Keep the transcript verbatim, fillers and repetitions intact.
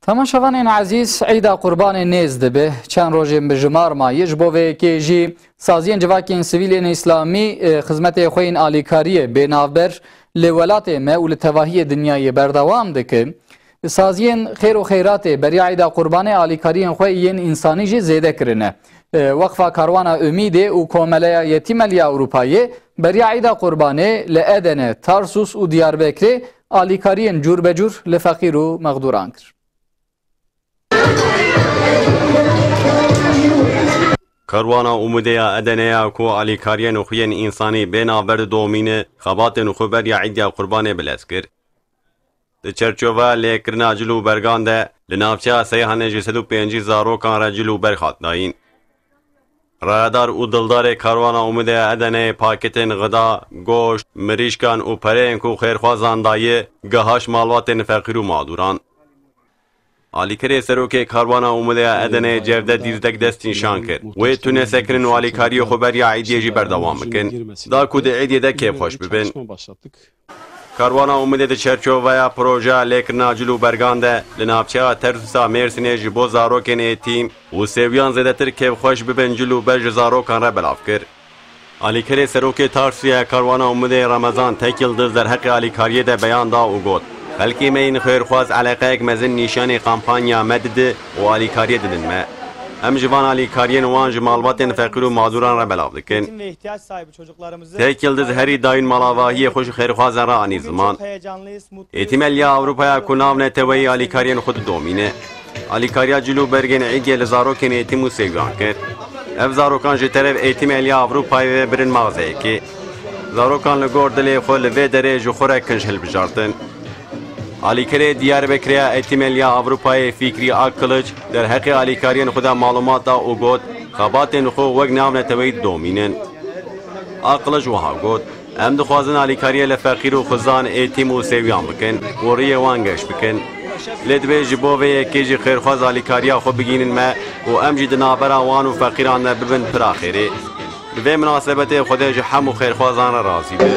Temaşevanên ezîz, Îda Qurbanê nêz dibe. Çend rojên bi jimar maye. Ji bo vê yekê jî saziyên civakên sivîl yên îslamî, e, xizmetê xwe yên alîkariyê bê navber li welatê me û li tevahiyê dinyayê berdewam dike. Saziyên xêr û xeyratê beriya Îda Qurbanê alîkariyên xwe yên însanî jî zêde kirine. E, Weqfa Karwana Umîdê û Komeleya Yetîmeliya Ewropayê beriya Îda Qurbanê li Edene, Tarsus û Diyarbekirê alîkariyên cûrbecûr li feqîr û mexdûran kir. Karwana Umudê ya Edeneya ku alîkariyên xwe yên însanî bê navber didomîne, xebatên xwe beriya Îdiya Qurbanê bilez kir. Di çerçoveya lêkirina cil û bergan de, li navçeya Seyhanê ji sed û pêncî zarokan re cil û berg hat dayîn. Rayedar û dildarê Karwana Umudê ya Edeneyê paketên xida, goşt, mirîşkan û pereyên ku xêrxwazan daye, gihişt malbatên feqîr û mağdûran. Alîkirê serokê Karwana Umudê ya Edeneyê Cevdet Dîzdek dest nîşan kir. Wê tune sekinin û alîkariyê xwe beriya Îdiyê jî berdewam bikin. Da ku di Îdiyê de kêfxweş bibin. Karwana Umudê di çerçoveya projeya lêkirina cil û bergan de li navçeya Tersusa Mêrsînê ji bo zarokên êtîm û sêwiyan zêdetir kêfxweş bibin cil û ber ji zarokan re belav kir. Alîkirê serokê Tarsuya Karwana Umudê Remezan Tekyildiz derheqê alîkariyê de beyan da û got, xelkê me yên xêrxwaz eleqeyek mezin nîşanî kampanya me didi û alîkariyê didin me. Em ji van alîkariyên wan ji malbatên feqîr û mağdûran re belav dikin. Tek Yildiz herî dayîn malavahiyê xwe ji xêrxwazan re anî ziman. Êtîmeliya Ewropaya ku nav neteweyî alîkariyên xwe didomîne. Alîkariya cil û bergên Îdiyê li zarokên êtîm û sêwiyan kir. Ev zarokan ji teref Êtîmeliya Ewropayê ve birin maxzeyekê. Zarokan li gor dilê xwe li vê derê ji xwe re kinj hilbijartin. Alîkirê Diyarbekirê ya Êtîmeliya Ewropayê Fikrî Akkılıç derheqê alîkariyên xwe de malûmat da û got, xebatên xwe wek navneteweyî didomînin. Akkılıç wiha got, em dixwazin alîkariyê li feqîr û xizan, êtîm û sêwiyan bikin û riyê wan geş bikin. Lê divê ji bo vê yekê jî xêrxwaz alîkariya xwe bigihînin me û em jî di navbera wan û feqîran de bibin pira xêrê. Bi vê minasebetê Xwedê ji hemû xêrxwazan re razî be.